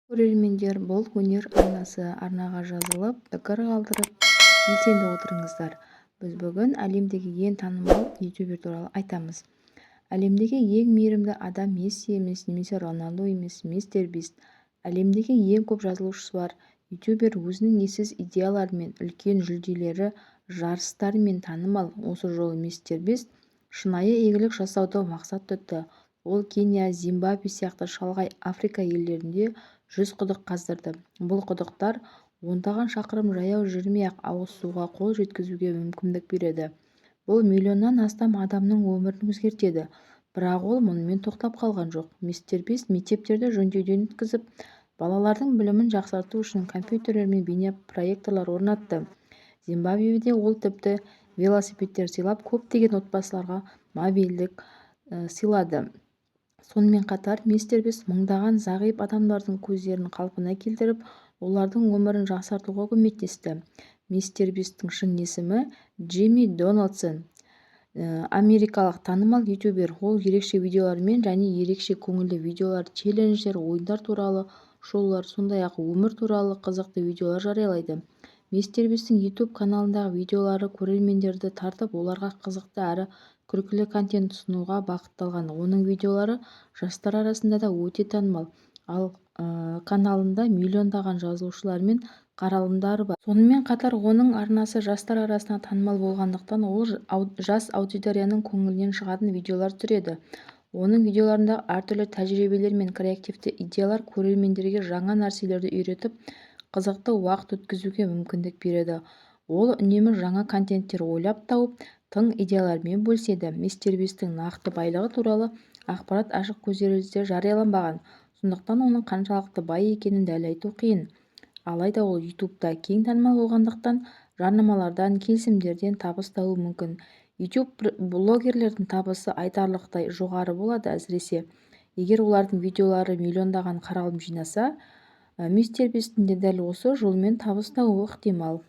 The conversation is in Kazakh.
Көрермендер, бұл Өнер арнасы. Арнаға жазылып, пікір қалдырып, белсенді отырыңыздар. Біз бүгін әлемдегі ең танымал ютубер туралы айтамыз. Әлемдегі ең мейірімді адам Месси емес немесе Роналду емес, Мистер Бист. Әлемдегі ең көп жазылушысы бар ютубер өзінің ессіз идеяларымен, үлкен жүлделі жарыстарымен танымал. Осы жолы Мистер Бист шынайы игілік жасауды мақсат тұтты. Ол Кения, Зимбабве сияқты шалғай Африка елдерінде 100 құдық қаздырды. Бұл құдықтар ондаған шақырым жаяу жүрмей-ақ ауыз суға қол жеткізуге мүмкіндік береді. Бұл миллионнан астам адамның өмірін өзгертеді. Бірақ ол мұнымен тоқтап қалған жоқ. Мистер Бист мектептерді жөндеуден өткізіп, балалардың білімін жақсарту үшін компьютерлер мен бейнепроекторлар орнатты. Зимбабведе ол тіпті велосипедтер сыйлап, көптеген отбасыларға мобильдік сыйлады. Сонымен қатар, Мистер Бист мыңдаған зағип адамдардың көздерін қалпына келтіріп, олардың өмірін жақсартуға көмектесті. Мистер Бисттің шын есімі Джимми Дональдсон. Америкалық танымал ютубер. Ол ерекше видеоларымен және ерекше көңілді видеолар, челлендждер, ойындар туралы шоулар, сондай-ақ өмір туралы қызықты видеолар жариялайды. Мистер Бисттің YouTube каналындағы видеолары көрермендерді тартып, оларға қызықты әрі күлкілі контент ұсынуға бағытталған. Оның видеолары жастар арасында да өте танымал. Ал каналында миллиондаған жазылушылар мен қаралымдары бар. Сонымен қатар, оның арнасы жастар арасында танымал болғандықтан, ол жас аудиторияның көңілінен шығатын видеолар түсіреді. Оның видеоларындағы әртүрлі тәжірибелер мен креативті идеялар көрермендерге жаңа нәрселерді үйретіп, қызықты уақыт өткізуге мүмкіндік береді. Ол үнемі жаңа контенттер ойлап тауып, тың идеялармен бөліседі. Мистер Бисттің нақты байлығы туралы ақпарат ашық көздерде жарияланбаған. Сондықтан оның қаншалықты бай екенін дәл айту қиын. Алайда ол YouTube'да кең танымал болғандықтан, жарнамалардан, келісімдерден табыс табуы мүмкін. YouTube блогерлердің табысы айтарлықтай жоғары болады, әсіресе егер олардың видеолары миллиондаған қаралым жинаса, Мистер Бисттің де дәл осы жолмен табыс табуы ықтимал.